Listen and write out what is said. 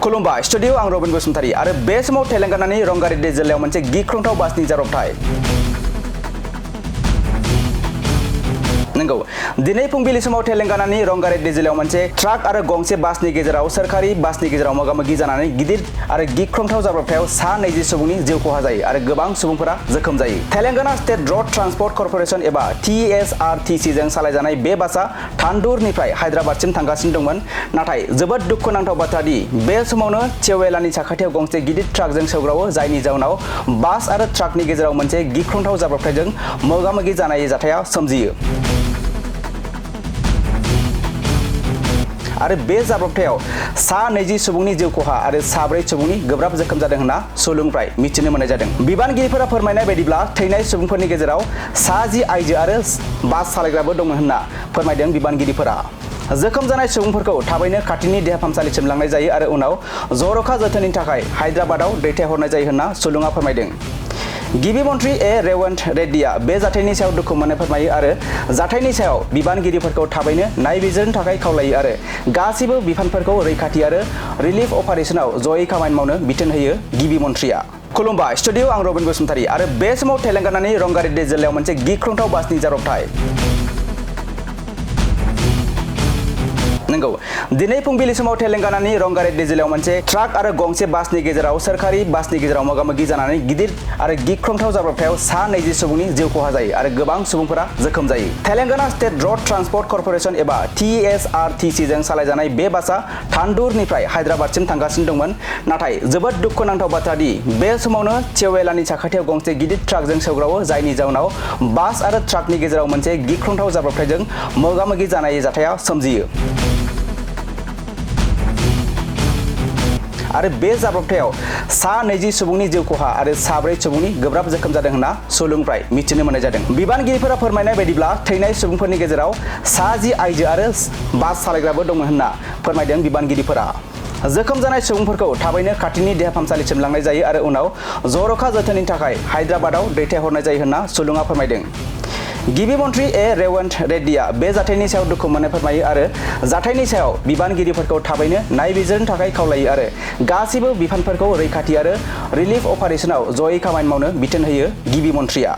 खुलुमबाय स्टुडियो आं रबिन बसुमतारी आरो बे समाव तेलेंगानानि रंगारेड्डी जिल्लायाव मोनसे गिख्रंथाव बासनि जाब्रबथाय नंगौ दिनै फुंबिलि समाव तेलेंगानानि रंगारेड्डी जिल्लायाव मोनसे ट्राक आरो गंसे बासनि गेजेराव सोरखारि बासनि गेजेराव मोगा-मोगि जानानै गिदिर आरो गिख्रंथाव जाब्रबथायाव सा 20 सुबुंनि जिउ खहा जायो आरो गोबां सुबुंफोरा जोखोम जायो। तेलेंगाना स्टेट रड ट्रान्सपर्ट कॉर्पोरेशन एबा TSRTC जों सालायजानाय बे बासआ थान्डुरनिफ्राय हायद्राबादसिम थांगासिनो दंमोन। नाथाय जोबोद दुखुनांथाव बाथ्रा दि बे समावनो चेवेलानि साखाथियाव गंसे गिदिर ट्राकजों सौग्रावो जायनि जाउनाव बास आरो ट्राकनि गेजेराव मोनसे गिख्रंथाव जाब्रबथायजों मोगा-मोगि जानाय जाथाया सोमजियो। आरो बे जाब्रबथायाव सा 20 सुबुंनि जिउ खहा आरो सा 4 सुबुंनि गोब्राब जोखोम जादों होनना सुलुंनिफ्राय मिथिनो मोननाय जादों। बिबानगिरिफोरा फोरमायनाय बायदिब्ला थैनाय सुबुंफोरनि गेजेराव सा 10 आइजो आरो बास सालायग्राबो दंमोन होनना फोरमायदों बिबानगिरिफोरा। जोखोम जानाय सुबुंफोरखौ थाबैनो खाथिनि देहा फाहामसालिसिम लांनाय जायो आरो उनाव जर'खा जोथोननि थाखाय हायद्राबादाव दैथायहरनाय जायो होनना सुलुङा फोरमायदों। गिबि मन्त्रि रेवन्त रेड्डीआ बे जाथायनि सायाव दुखु मोननाय फोरमायो आरो जाथायनि सायाव बिबानगिरिफोरखौ थाबैनो नायबिजिरनो थाखाय खावलायो आरो गासिबो बिफानफोरखौ रैखाथि आरो रिलिफ अपारेशनाव जयै खामानि मावनो बिथोन होयो गिबि मन्थ्रिया। खुलुमबाय स्टुडियो आं रबिन बसुमतारी आरो बे समाव तेलेंगानानि रंगारेड्डी जिल्लायाव मोनसे गिख्रंथाव बासनि जाब्रबथाय नंगौ दिनै फुंबिलि समाव तेलेंगानानि रंगारेड्डी जिल्लायाव मोनसे ट्राक आरो गंसे बासनि गेजेराव सोरखारि बासनि गेजेराव मोगा-मोगि जानानै गिदिर आरो गिख्रंथाव जाब्रबथायाव सा 20 सुबुंनि जिउ खहा जायो आरो गोबां सुबुंफोरा जोखोम जायो। तेलेंगाना स्टेट रड ट्रान्सपर्ट कॉर्पोरेशन एबा TSRTC जों सालायजानाय बे बासआ थान्डुरनिफ्राय हायद्राबादसिम थांगासिनो दंमोन। नाथाय जोबोद दुखुनांथाव बाथ्रा दि बे समावनो चेवेलानि साखाथियाव गंसे गिदिर ट्राकजों सौग्रावो जायनि जाउनाव बास आरो ट्राकनि गेजेराव मोनसे गिख्रंथाव जाब्रबथायजों मोगा-मोगि जानाय जाथाया सोमजियो। आरो बे जाब्रबथायाव सा 20 सुबुंनि जिउ खहा आरो सा 4 सुबुंनि गोब्राब जोखोम जादों होनना सुलुंनिफ्राय मिथिनो मोननाय जादों। बिबानगिरिफोरा फोरमायनाय बायदिब्ला थैनाय सुबुंफोरनि गेजेराव सा 10 आइजो आरो बास सालायग्राबो दंमोन होनना फोरमायदों बिबानगिरिफोरा। जोखोम जानाय सुबुंफोरखौ थाबैनो खाथिनि देहा फाहामसालिसिम लांनाय जायो आरो उनाव जर'खा जोथोननि थाखाय हायद्राबादाव दैथायहरनाय जायो होनना सुलुङा फोरमायदों। गिबि मन्त्रि रेवन्त रेड्डीआ बे जाथायनि सायाव दुखु मोननाय फोरमायो आरो जाथायनि सायाव बिबानगिरिफोरखौ थाबैनो नायबिजिरनो थाखाय खावलायो आरो गासिबो बिफानफोरखौ रैखाथि आरो रिलिफ अपारेशनाव जयै खामानि मावनो बिथोन होयो गिबि मन्थ्रिया।